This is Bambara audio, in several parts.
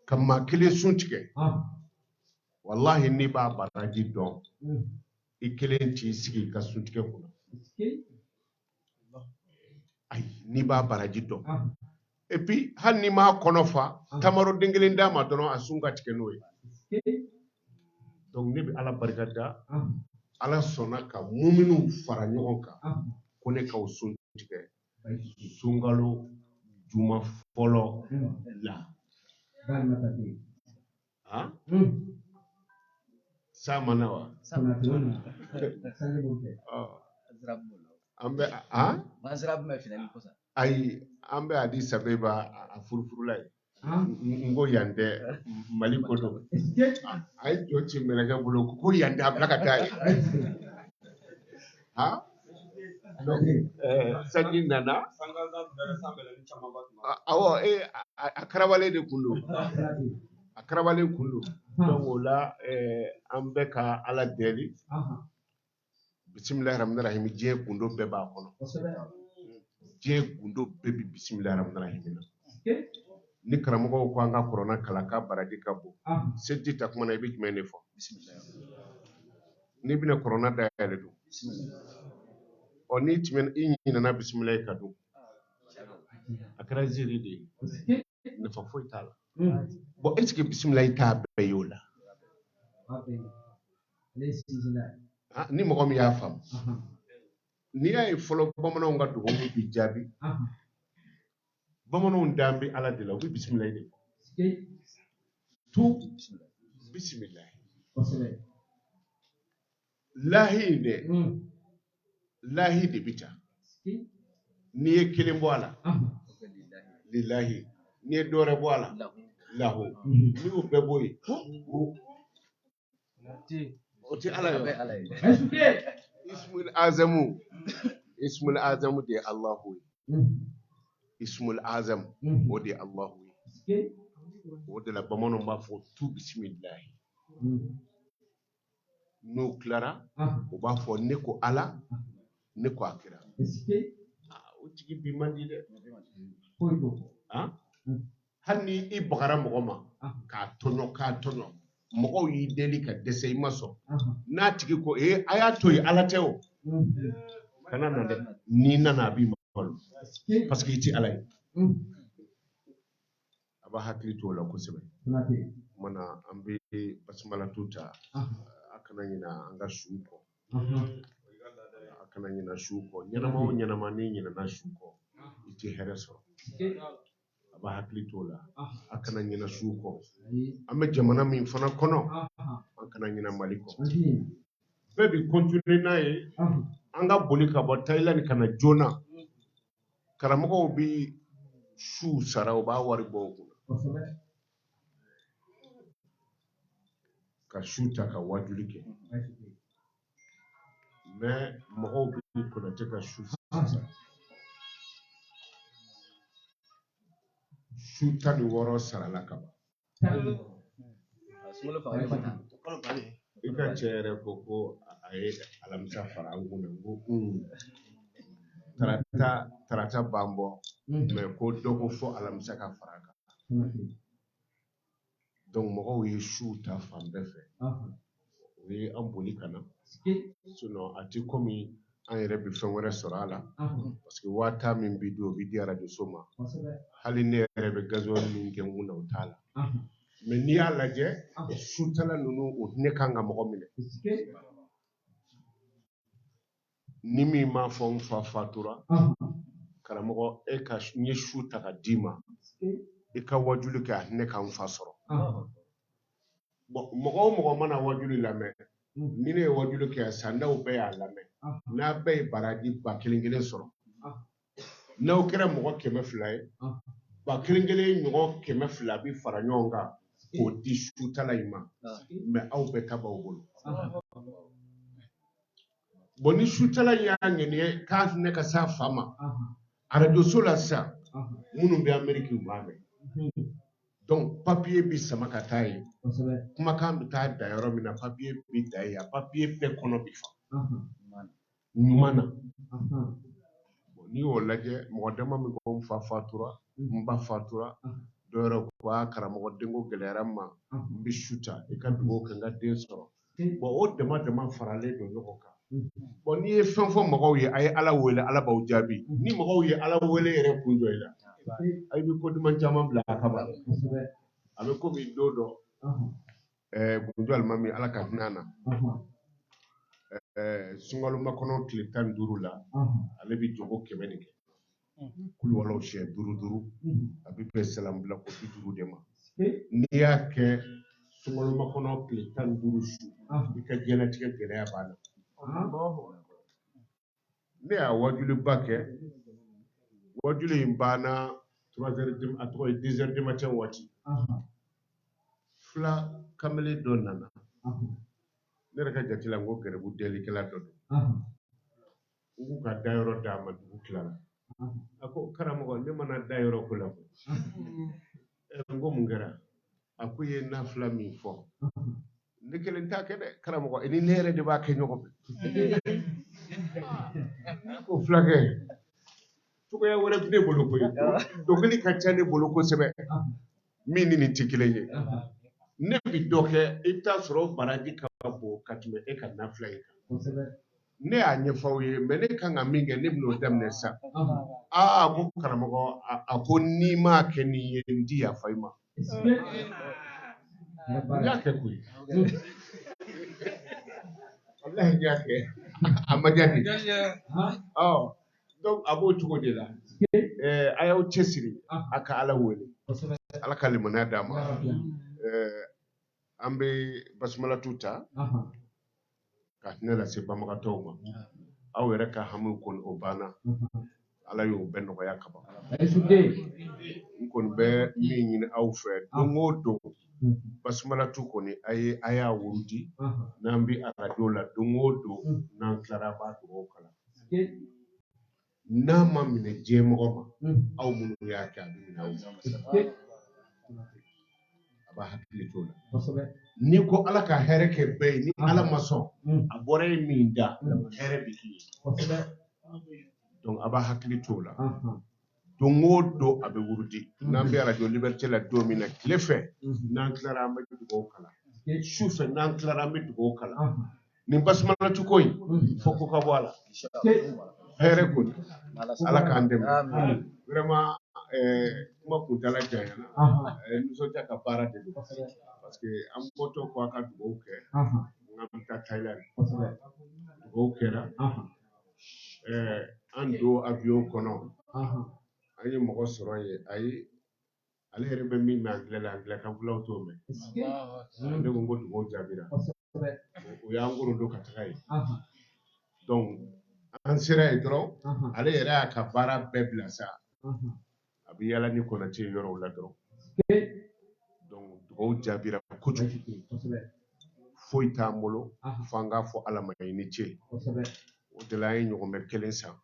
Ka maa kelen sun tigɛ, walahi n'i b'a baraji dɔn, i kelen t'i sigi i ka suntigɛ kunna. Ayi, n'i b'a baraji dɔn, et puis hali n'i m'a kɔnɔ fa, tamaro den kelen d'a ma dɔrɔn, a sun ka tigɛ n'o ye. Donc ne bɛ Ala barika da, Ala sɔnna ka muminuw fara ɲɔgɔn kan ko ne k'aw sun tigɛ sunkalo juma fɔlɔ la. Han, sa ma na wa? An bɛ han, ayi, an bɛ Addis Abeba a furufurula ye. N ko yan tɛ Mali ko don. A ye jɔ ci mɛlɛkɛ bolo ko yan tɛ, a bila ka taa yen. Han, donc sanji nana. Awɔ, a karabalen de kun don, a karabalen kun don. Donc o la, an bɛ ka Ala deli. Bisimilahi rahmani rahim, diɲɛ gundo bɛɛ b'a kɔnɔ. Diɲɛ gundo bɛɛ bɛ bisimilahi rahmani rahim na. Ni karamɔgɔw ko an ka kuranɛ kalan k'a baraji ka bon, seliji ta kuma na, i bɛ jumɛn de fɔ n'i bɛna kuranɛ dayɛlɛ dun? Ɔ, n'i tɛmɛna, i ɲinɛna bisimilahi kan dun, a kɛra ziiri de ye, nafa foyi t'a la. Bon, est ce que bisimilahi t'a bɛɛ ye o la? Ni mɔgɔ min y'a faamu, n'i y'a ye fɔlɔ bamananw ka dugawu bi jaabi, bamananw dan bɛ Ala de la, u bɛ bisimilahi de fɔ tu bisimilahi. Lahi in dɛ, lahi de bi ta. N'i ye kelen bɔ a la, lilahi. N'i ye dɔ wɛrɛ bɔ a la, lahu. N'i y'o bɛɛ bɔ yen, o tɛ Ala ye. Ismul azamu, ismul azamu de ye Alahu ye. Ismul azam, o de ye Alahu ye. O de la bamananw b'a fɔ tu bisimilahi. N'u tilara, u b'a fɔ ne ko Ala, ne ko a kira. O tigi bi man di dɛ. Hali ni i bagara mɔgɔ ma k'a tɔɲɔ, k'a tɔɲɔ, mɔgɔw y'i deli ka dɛsɛ, i ma sɔn, n'a tigi ko ee, a y'a to yen, Ala tɛ o, kana na dɛ. N'i nana, a b'i malo, parce que i ti Ala ye. A b'a hakili to o la kosɛbɛ. Mana an bɛ basimalatu ta, a kana ɲina an ka su kɔ, a kana ɲina su kɔ. Ɲɛnama o ɲɛnama, n'i ɲinɛna su kɔ, i tɛ hɛrɛ sɔrɔ. A b'a hakili t'o la, a kana ɲina su kɔ. An bɛ jamana min fana kɔnɔ, an kana ɲina Mali kɔ. Bɛɛ bi continuer n'a ye. An ka boli ka bɔ Thaïlande ka na joona. Karamɔgɔw bi su sara, u b'a wari bɔ u kunna ka su ta ka wajuli kɛ. Mais mɔgɔw bɛ Konate ka su sara, su 16 sarala ka ban. I ka cɛ yɛrɛ ko ko a ye alamisa fara an kun na. N ko tarata, tarata b'an bɔ, mais ko dɔ ko fo alamisa ka fara a kan. Donc mɔgɔw ye suw ta fan bɛɛ fɛ, o ye an boli ka na. Sinon a ti komi an yɛrɛ bɛ fɛn wɛrɛ sɔrɔ a la, parce que 50 000 min bi di, o bi di arajoso ma. Hali ne yɛrɛ bɛ gasoil min kɛ n kun na, o t'a la. Mais n'i y'a lajɛ, sutala ninnu, o ne kan ka mɔgɔ minɛ. Ni min m'a fɔ n fa fatura, karamɔgɔ, e ka n ye su ta ka d'i ma, i ka wajuli kɛ, a hinɛ ka n fa sɔrɔ. Bon, mɔgɔ o mɔgɔ mana wajuli lamɛn, ni ne ye wajuli kɛ sisan, n'aw bɛɛ y'a lamɛn, n'a bɛɛ ye baraji ba kelen kelen sɔrɔ, n'aw kɛra mɔgɔ 200 ye, ba kelen kelen ɲɔgɔn 200 bi fara ɲɔgɔn kan k'o di sutala in ma. Mais aw bɛɛ ta b'aw bolo. Bon, ni sutala in y'a ŋɛniye k'a hinɛ ka s'a fa ma, arajoso la sisan, minnu bɛ Ameriki, u b'a mɛn. Donc papiye bi sama ka taa yen, kumakan bɛ taa da yɔrɔ min na, papiye bi da yen, a papiye bɛɛ kɔnɔ bi fa ɲuman na. N'i y'o lajɛ, mɔgɔ dama min ko n fa fatura, n ba fatura, Dɔw yɛrɛ ko a karamɔgɔ denko gɛlɛyara n ma, n bɛ su ta i ka dugawu kɛ n ka den sɔrɔ. Bon, o dama dama faralen don ɲɔgɔn kan. Bon, n'i ye fɛn fɔ mɔgɔw ye, a ye Ala wele, Ala b'aw jaabi. Ni mɔgɔw ye Ala wele yɛrɛ kun jɔ i la, a bɛ ko duman caman bila a kama. A bɛ komi don dɔ, Gunjo Alimami, Ala ka hinɛ a na, sunkalo makɔnɔ tile 15 la, ale bɛ jogo 100 de kɛ. Kuluwalaw siɲɛ duuru duuru, a bɛ bɛn salamubila ko 50 de ma. N'i y'a kɛ sunkalo makɔnɔ tile 15 su, i ka diɲɛlatigɛ gɛlɛya banna. Ne y'a wajuliba kɛ, wajuli in banna 3 heures, a tɔgɔ ye 2 heures du matin waati. Fula kamalen dɔ nana, ne yɛrɛ ka jate la, n ko garibu delikɛla dɔ don. N k'u ka dayɔrɔ d'a ma, dugu tilala. A ko karamɔgɔ, ne mana dayɔrɔ ko la koyi. N ko mun kɛra? A ko i ye nafila min fɔ, ne kelen t'a kɛ dɛ karamɔgɔ, i ni ne yɛrɛ de b'a kɛ ɲɔgɔn fɛ. Ne ko fulakɛ, cogoya wɛrɛ bɛ ne bolo koyi, dɔnkili ka ca ne bolo kosɛbɛ min ni nin tɛ kelen ye. Ne bi dɔ kɛ, i bɛ taa sɔrɔ baraji ka bon ka tɛmɛ e ka nafila in kan. Ne y'a ɲɛfɔ aw ye, mais ne kan ka min kɛ, ne bɛn'o daminɛ sisan. Aa, ko karamɔgɔ, a ko n'i m'a kɛ nin ye, n ti yafa i ma. N y'a kɛ koyi, walahi n y'a kɛ, a ma diya de. Ɔ, donc a b'o cogo de la. A y'aw cɛsiri, a ka Ala wele, Ala ka limaniya d'a ma. An bɛ basumalatu ta ka hinɛ lase banbagatɔw ma. Aw yɛrɛ ka hamiw kɔni, o banna, Ala y'o bɛɛ nɔgɔya ka ban. N kɔni bɛ min ɲini aw fɛ, don o don basumalatu kɔni, a ye a y'a wurudi. N'an bɛ arajo la don o don, n'an tilara, an b'a dugawu kalan. N'a ma minɛ diɲɛ mɔgɔ ma, aw minnu y'a kɛ, a bɛ minɛ aw ma. A b'a hakili t'o la. N'i ko Ala ka hɛrɛ kɛ bɛɛ ye, ni Ala ma sɔn, a bɔra ye min da, hɛrɛ bɛ k'i ye. Donc a b'a hakili t'o la. Don o don a bɛ wurudi. N'an bɛ arajo Liberté la don min na, tile fɛ n'an tilara, an bɛ dugawu kalan. Su fɛ n'an tilara, an bɛ dugawu kalan. Nin basumalatu ko in, fo ko ka bɔ a la. Hɛrɛ kɔni, Ala k'an dɛmɛ vraiment. Kuma kuntala janyana, nisɔndiya ka baara de don, parce que an bɔtɔ ko a ka dugawu kɛ, n k'an bɛ taa Thaïlande, dugawu kɛra. An don avion kɔnɔ, an ye mɔgɔ sɔrɔ yen. Ayi, ale yɛrɛ bɛ min mɛn anglais la, anglais kan fulaw t'o mɛn. Ne ko n ko dugawu jaabira. O y'an don ka taga yen. Donc an sera yen dɔrɔn, ale yɛrɛ y'a ka baara bɛɛ bila sa, a bɛ yaala ni Konate yɔrɔw la dɔrɔn. Donc dugawu jaabira kojugu. Foyi t'an bolo f'an k'a fɔ Ala ma i ni ce. O de la an ye ɲɔgɔmɛ kelen san.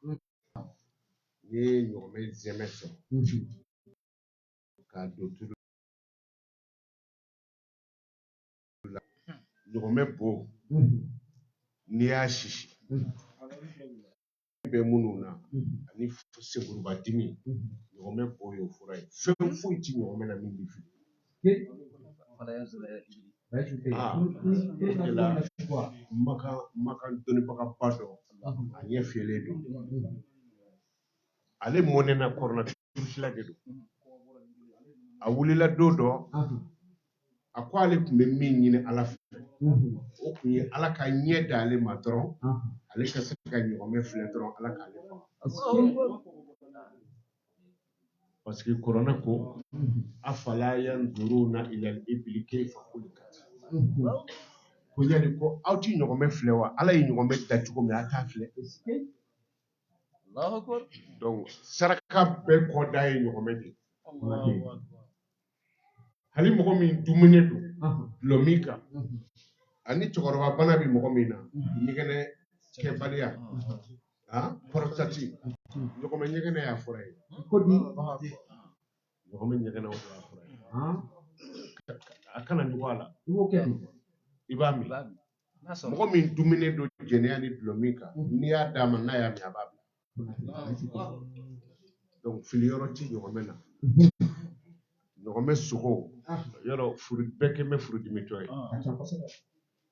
N'i ye ɲɔgɔmɛ zɛmɛ sɔrɔ k'a don tulu la, ɲɔgɔmɛ bo, n'i y'a sisi bɛ minnu na ani senkuruba dimi, ɲɔgɔmɛ bo y'o fura ye. Fɛn foyi ti ɲɔgɔmɛ na min bɛ fili. O de la Makan dɔnnibagaba dɔ, a ɲɛ fiyɛlen don, ale mɔnɛna kɔrɔna turusila de don. A wulila don dɔ, a ko ale tun bɛ min ɲini Ala fɛ, o tun ye Ala ka ɲɛ d'ale ma dɔrɔn, ale ka se ka ɲɔgɔmɛ filɛ dɔrɔn, Ala k'ale faga. Parce que kuranɛ ko afala yanzuruna ilal ibili kayfa khuliqat, ko yali ko aw ti ɲɔgɔmɛ filɛ wa? Ala ye ɲɔgɔmɛ da cogo min, a t'a filɛ. Donc saraka bɛɛ kɔda ye ɲɔgɔmɛ de ye. Hali mɔgɔ min dumuni don dulɔ min kan, ani cɛkɔrɔba bana bɛ mɔgɔ min na, ɲɛgɛnɛ kɛbaliya, prostate, ɲɔgɔmɛ ɲɛgɛnɛ y'a fura ye. Ɲɔgɔmɛ ɲɛgɛnɛ, o de y'a fura ye. A kana ɲugun a la, i b'a min. Mɔgɔ min dumuni don jɛnɛya ni dulɔ min kan, n'i y'a d'a ma, n'a y'a min, a b'a bila. Donc fili yɔrɔ ti ɲɔgɔmɛ na. Ɲɔgɔmɛ Ɲɔgɔmɛ sogo yɔrɔ furu bɛɛ kɛ bɛ furudimitɔ ye.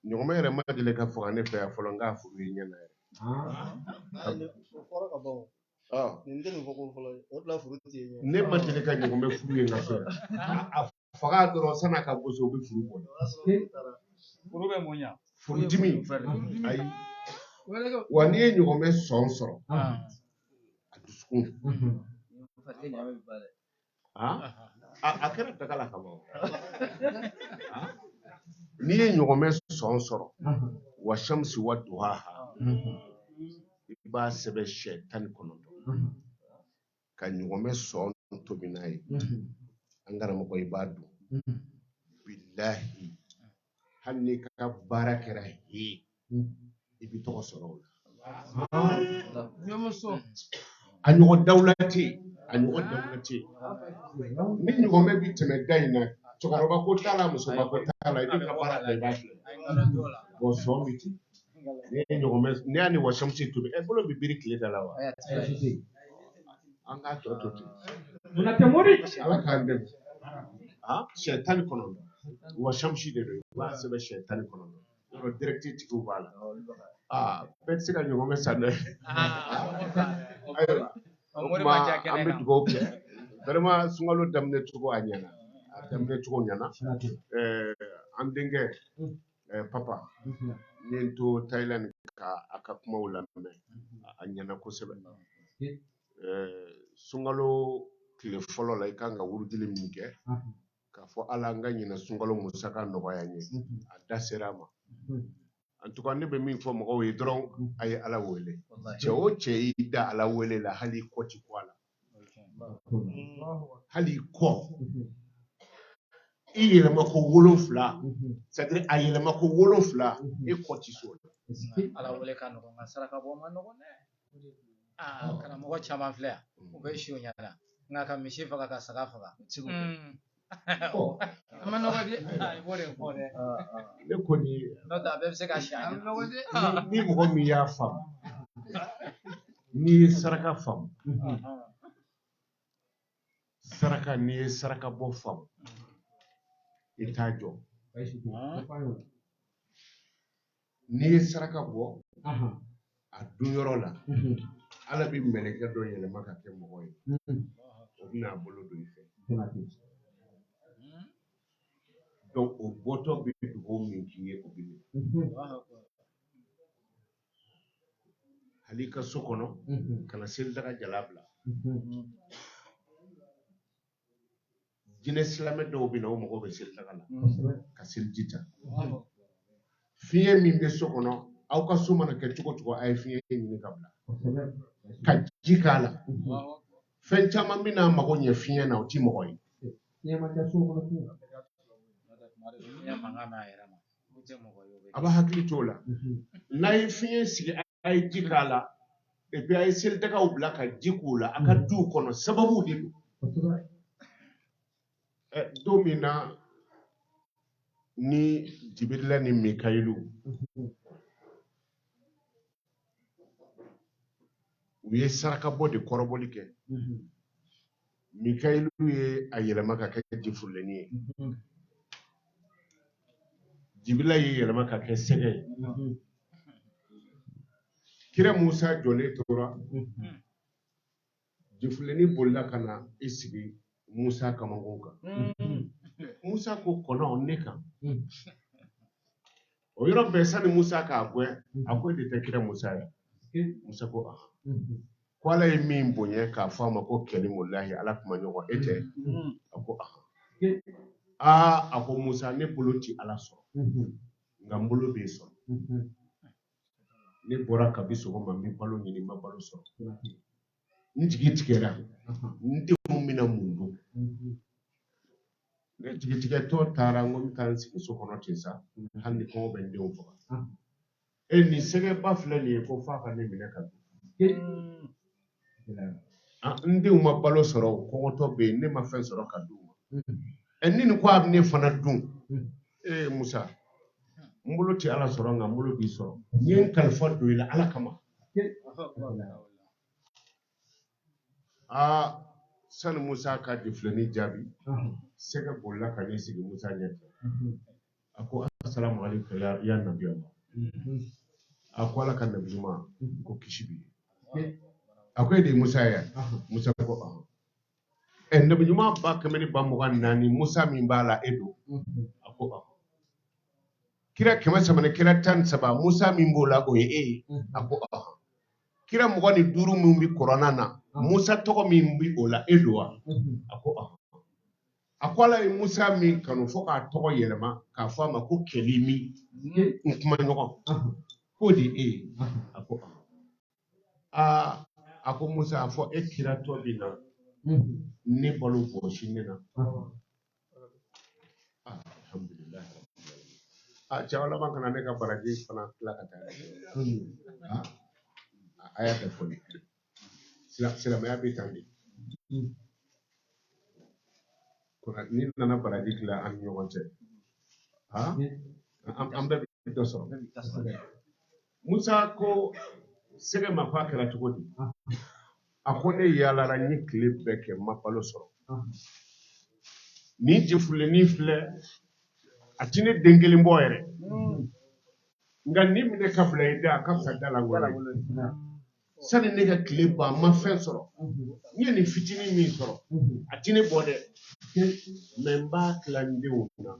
Ɲɔgɔmɛ yɛrɛ ma deli ka faga ne fɛ yan fɔlɔ, n k'a furu ye ɲɛna yɛrɛ. Ne ma deli ka ɲɔgɔmɛ furu ye n ka so yan. A faga dɔrɔn san'a ka bɔ so, u bɛ furu bɔ. Furu bɛ mun ɲa? Furudimi. Ayi. Wa n'i ye ɲɔgɔmɛ sɔn sɔrɔ, a dusukun. A kɛra daga la ka ban. N'i ye ɲɔgɔmɛ sɔn sɔrɔ, wa shamsi wa duhaha, i b'a sɛbɛn siɲɛ 19 ka ɲɔgɔmɛ sɔn tobi n'a ye. An karamɔgɔ, i b'a dun. Bilahi, hali n'i ka baara kɛra he, i bɛ tɔgɔ sɔrɔ o la. A ɲɔgɔn dawula tɛ yen, a ɲɔgɔn dawula tɛ yen. Ni ɲɔgɔmɛ bɛ tɛmɛ da in na, cɛkɔrɔba ko t'a la, musoba ko t'a la, i bɛ ka baara bila i b'a filɛ. Bɔn sɔn bɛ ten. N'i ye ɲɔgɔmɛ, n'i y'a ni wasamisi tobi, ɛ bolo bɛ biri tile da la wa? An k'a tɔ to ten. Ala k'an dɛmɛ. Siɲɛ 19 wasamisi de don, i b'a sɛbɛn siɲɛ 19. Yɔrɔ direct tigiw b'a la. Bɛɛ tɛ se ka ɲɔgɔmɛ san dɛ. Ayiwa, o tuma an bɛ dugawu kɛ. Vraiment sunkalo daminɛ cogo a ɲɛna. A daminɛ cogo ɲɛna. An denkɛ papa, n ye n to Thailand ka a ka kumaw lamɛn. A ɲɛna kosɛbɛ. Sunkalo tile fɔlɔ la, i kan ka wurudili min kɛ, k'a fɔ Ala n ka ɲinɛ sunkalo musaka nɔgɔya n ye, a da sera a ma. En tout cas, ne bɛ min fɔ mɔgɔw ye dɔrɔn, a ye Ala wele. Cɛ o cɛ y'i da Ala wele la, hali i kɔ ti kɔ a la. Hali i kɔ. I yɛlɛma ko 7, c'est à dire a yɛlɛma ko 7, e kɔ ti s'o la. Ala wele ka nɔgɔn, nka saraka bɔ ma nɔgɔn dɛ. Karamɔgɔ caman filɛ yan, u bɛ si o ɲɛna, nka ka misi faga ka saga faga. A ma nɔgɔ dɛ. I b'o de fɔ dɛ. Ne kɔni. N'o tɛ a bɛɛ bɛ se ka si a ɲɛna. A ma nɔgɔ dɛ. Ni mɔgɔ min y'a faamu, n'i ye saraka faamu, saraka n'i ye saraka bɔ faamu, i t'a jɔ. N'i ye saraka bɔ a dunyɔrɔ la, Ala bɛ mɛlɛkɛ dɔ yɛlɛma ka kɛ mɔgɔ ye, o bɛna a bolo don i fɛ. Donc o bɔtɔ bɛ dugawu min k'i ye, o bɛ minɛ. Hali i ka so kɔnɔ, kana selidaga jala bila. Jinɛ silamɛ dɔw bɛ na, o mago bɛ selidaga la ka seliji ta. Fiɲɛ min bɛ so kɔnɔ, aw ka so mana kɛ cogo o cogo, a ye fiɲɛ ɲini ka bila, ka ji k'a la. Fɛn caman bɛ n'a mago ɲɛ fiɲɛ na, o ti mɔgɔ ye. A b'a hakili t'o la. N'a ye fiɲɛ sigi, a ye ji k'a la, et puis a ye selidagaw bila ka ji k'u la, a ka duw kɔnɔ, sababu de don. Don min na ni Jibirila ni Mikayilu u ye saraka bɔ de kɔrɔbɔli kɛ, Mikayilu ye a yɛlɛma ka kɛ jifurulenni ye, Jibirila ye yɛlɛma ka kɛ sɛgɛ ye. Kira Musa jɔlen tora, jifurulenni bolila ka na i sigi Musa kamankun kan. Musa ko kɔnɔ ne kan. O yɔrɔ bɛɛ sani Musa k'a gɛn, a ko e de tɛ kira Musa ye? Musa ko ah. Ko Ala ye min bonya k'a fɔ a ma ko kɛlimulahi, Ala kuma ɲɔgɔn, e tɛ? A ko ah. Aa, a ko Musa, ne bolo ti Ala sɔrɔ, nka n bolo b'e sɔrɔ. Ne bɔra kabi sɔgɔma, n bɛ balo ɲini, n ma balo sɔrɔ. N jigi tigɛra, n denw bɛna mun dun? Ne jigi tigɛtɔ taara, n ko n bɛ taa n sigi so kɔnɔ ten sa, hali ni kɔngɔ bɛ n denw faga. E nin sɛgɛba filɛ nin ye, ko f'a ka ne minɛ ka dun. N denw ma balo sɔrɔ, o kɔngɔtɔ bɛ yen, ne ma fɛn sɔrɔ ka d'u ma. Ni nin ko a bɛ ne fana dun. Ee Musa, n bolo tɛ Ala sɔrɔ, nka n bolo b'i sɔrɔ. N ye n kalifa don i la Ala kama. Aa, Sani Musa ka jefilɛnin jaabi, sɛgɛ bolila ka n'i sigi Musa ɲɛfɛ. A ko asalamu aleykum ya nabi Allah. A ko Ala ka nabi ɲuman ko kisi b'i ye. A ko e de ye Musa ye? Musa ko ɔhɔn. Ɛ nabi ɲuman 124,000 Musa min b'a la e don? A ko ɔhɔn. Kira 300 ni kira 13 Musa min b'o la o ye e ye? A ko ɔhɔn. Kira 25 min bɛ kuranɛ na Musa tɔgɔ min bɛ o la e don wa? A ko ɔhɔn. A ko Ala ye Musa min kanu fo k'a tɔgɔ yɛlɛma k'a fɔ a ma ko Kɛlimi, n kuma ɲɔgɔn, k'o de ye e ye? A ko ɔhɔn. Aa a ko Musa a fɔ e kiratɔ bɛ na ne balo bɔsi ne na. Alhamdulilayi. A cɛ laban kana ne ka baraji fana tila ka taa. A y'a bɛɛ fɔ ne. Silamɛya bɛ tan de. N'i nana baraji tila an ni ɲɔgɔn cɛ, an bɛɛ bɛ dɔ sɔrɔ. Musa ko sɛgɛ ma k'a kɛra cogo di? A ko ne yaalara n ye tile bɛɛ kɛ n ma balo sɔrɔ. Nin jefulenin filɛ a ti ne den kelen bɔ yɛrɛ. Nka nin minɛ ka bila i da a ka fisa da lankolon ye. Sani ne ka tile ban n ma fɛn sɔrɔ. N ye nin fitinin min sɔrɔ a ti ne bɔ dɛ. Mais n b'a tila n denw na.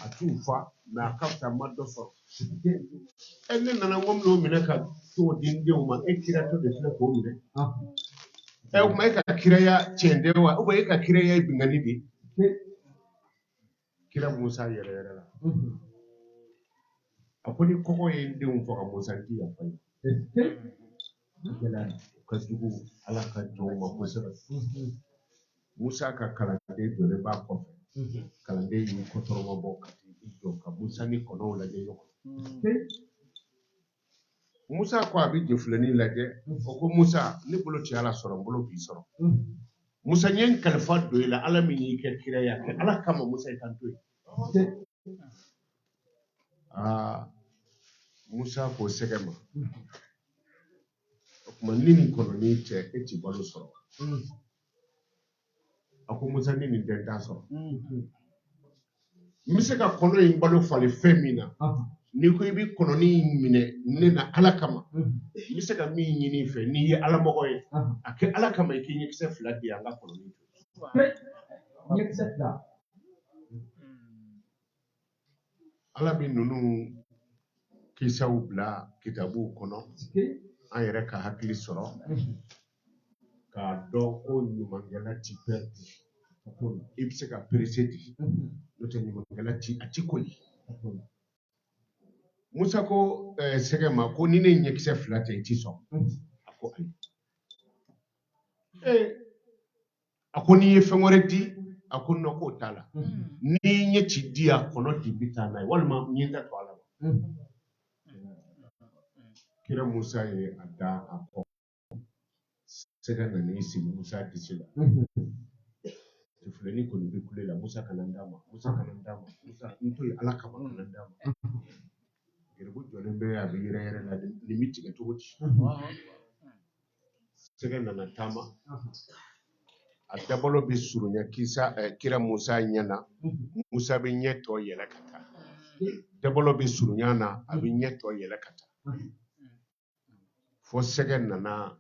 A t'u fa mais a ka fisa n ma dɔ sɔrɔ. Ɛ ne nana n ko n bɛn'o minɛ ka t'o di n denw ma e kiratɔ de filɛ k'o minɛ. Ɛ o tuma e ka kiraya tiɲɛ tɛ wa? Ou bien e ka kiraya ye binkanni de ye? Kira Musa yɛrɛ yɛrɛ la. A ko ni kɔngɔ ye n denw faga Musa n ti yafa i ma. O ka jugu Ala ka jɔnw ma kosɛbɛ. Musa ka kalanden jɔlen b'a kɔfɛ. Kalanden y'i kɔtɔrɔma bɔ ka t'i jɔ ka Musa ni kɔnɔw lajɛ ɲɔgɔn. Musa ko a bɛ jefulenin lajɛ. O ko Musa ne bolo tɛ Ala sɔrɔ n bolo b'i sɔrɔ. Musa n ye n kalifa don i la Ala min y'i kɛ kira ye a kɛ Ala kama Musa i ka n to yen. Aa Musa ko sɛgɛ ma. O tuma ni nin kɔnɔnin tɛ e ti balo sɔrɔ. A ko Musa ni nin tɛ n t'a sɔrɔ. N bɛ se ka kɔnɔ in balo falen fɛn min na. N'i ko i bɛ kɔnɔnin in minɛ ne na Ala kama. N bɛ se ka min ɲini i fɛ n'i ye Ala mɔgɔ ye. A kɛ Ala kama i k'i ɲɛkisɛ fila di yan n ka kɔnɔnin to. Ɲɛkisɛ fila. Ala bɛ ninnu kisaw bila kitabuw kɔnɔ an yɛrɛ ka hakili sɔrɔ k'a dɔn ko ɲumankɛla ti pɛridi i bɛ se ka perese di n'o tɛ ɲumankɛla ti a ti koli. Musa ko sɛgɛ ma ko ni ne ɲɛkisɛ fila tɛ i ti sɔn. A ko ayi. A ko n'i ye fɛn wɛrɛ di a ko non k'o t'a la. N'i ɲɛ ci di a kɔnɔ di bi taa n'a ye walima n ye n ta to Ala ma. Kira Musa ye a da a kɔ. Sɛgɛ nan'i sigi Musa disi la. Filɛni kɔni bɛ kule la Musa kana n d'a ma Musa kana n d'a ma Musa n to yen Ala kama kana n d'a ma. Garibu jɔlen bɛ a bɛ yɛrɛ yɛrɛ la nin bɛ tigɛ cogo di? Sɛgɛ nana taama a dabolo bɛ surunya kisa kira Musa ɲɛ na. Musa bɛ ɲɛ tɔ yɛlɛ ka taa. Dabolo bɛ surunya na a bɛ ɲɛ tɔ yɛlɛ ka taa. Fo sɛgɛ nana